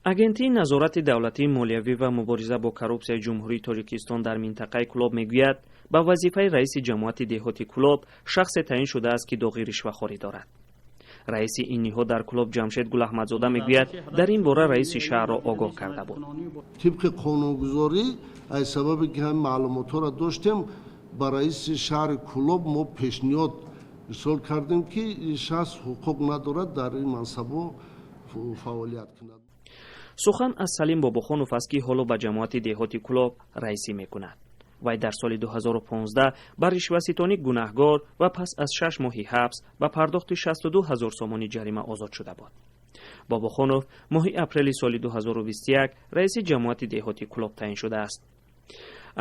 Агентии назорати давлатии молиявӣ ва мубориза бо коррупсияи Ҷумҳурии Тоҷикистон дар минтақаи Кӯлоб мегӯяд, ба вазифаи раиси ҷамоати деҳоти Кӯлоб шахсе таъин шудааст, ки доғи ришвахорӣ дорад. Раиси ин ниҳод дар Кӯлоб Ҷамшед Гулаҳмадзода мегӯяд, дар ин бора раиси шаҳрро огоҳ карда буд. Тибқи қонунгузорӣ, аз сабабе ки ҳамин маълумотҳоро доштем, ба раиси шаҳри Кӯлоб мо пешниҳод ирсол кардем, ки ин шахс ҳуқуқ надорад дар ин мансабҳо фаъолият кунад. Сухан аз Салим Бобохонов аст, ки ҳоло ба ҷамоати деҳоти Кӯлоб раисӣ мекунад. Вай дар соли 2015 ба ришваситонӣ гунаҳгор ва пас аз 6 моҳи ҳабс ба пардохти 62 ҳазор сомонӣ ҷарима озод шуда буд. Бобохонов моҳи апрели соли 2021 раиси ҷамоати деҳоти Кӯлоб таъин шудааст.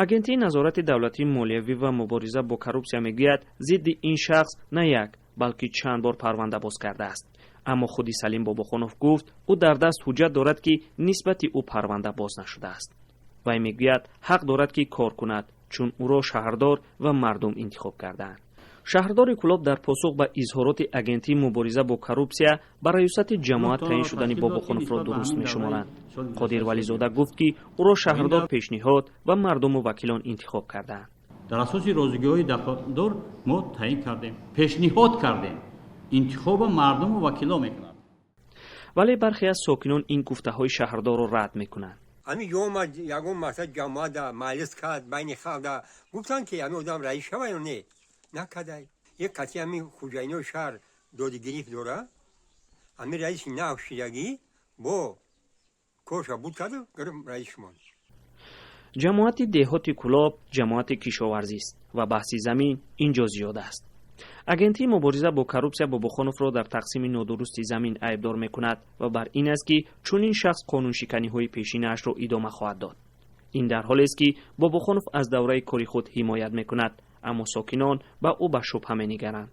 Агентии назорати давлатии молиявӣ ва мубориза бо коррупсия мегӯяд, зидди ин шахс на як, балки чанд бор парванда боз кардааст. Аммо худи Салим Бобохонов гуфт, ӯ дар даст ҳуҷҷат дорад, ки нисбати ӯ парванда боз нашудааст. Вай мегӯяд, ҳақ дорад, ки кор кунад, чун ӯро шаҳрдор ва мардум интихоб кардаанд. Шаҳрдори Кӯлоб дар посух ба изҳороти Агентии мубориза бо коррупсия ба раёсати ҷамоат таъин шудани Бобохоновро дуруст мешуморанд. Қодир Вализода гуфт, ки ӯро шаҳрдор пешниҳод ва мардуму вакилон интихоб кардаанд. Дар асоси розигиҳои дахлдор мо таъин кардем, пешниҳод кардем, интихоба мардуму вакило мекунанд. Вале бархе аз сокинон ин гуфтаҳои шаҳрдорро рад мекунанд. Ҳамин омад, ягон масъала ҷамоата маҷлис кард, байни халқ гуфтанд, ки ҳамин одам раис шава ё не, накардай. Як каси ҳамин хуҷайинои шаҳр додигирифт дора, ҳамин раиси нав шидагӣ бо корша буд карду раис шумон. Ҷамоати деҳоти Кӯлоб ҷамоати кишоварзист ва баҳси замин ин ҷо зиёд аст. Агентии мубориза бо коррупсия Бобохоновро дар тақсими нодурусти замин айбдор мекунад ва бар ин аст, ки чунин шахс қонуншиканиҳои пешинаашро идома хоҳад дод. Ин дар ҳолест, ки Бобохонов аз давраи кори худ ҳимоят мекунад, аммо сокинон ба ӯ ба шубҳа менигаранд.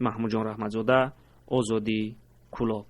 Маҳмудҷон Раҳматзода, Озодӣ, Кӯлоб.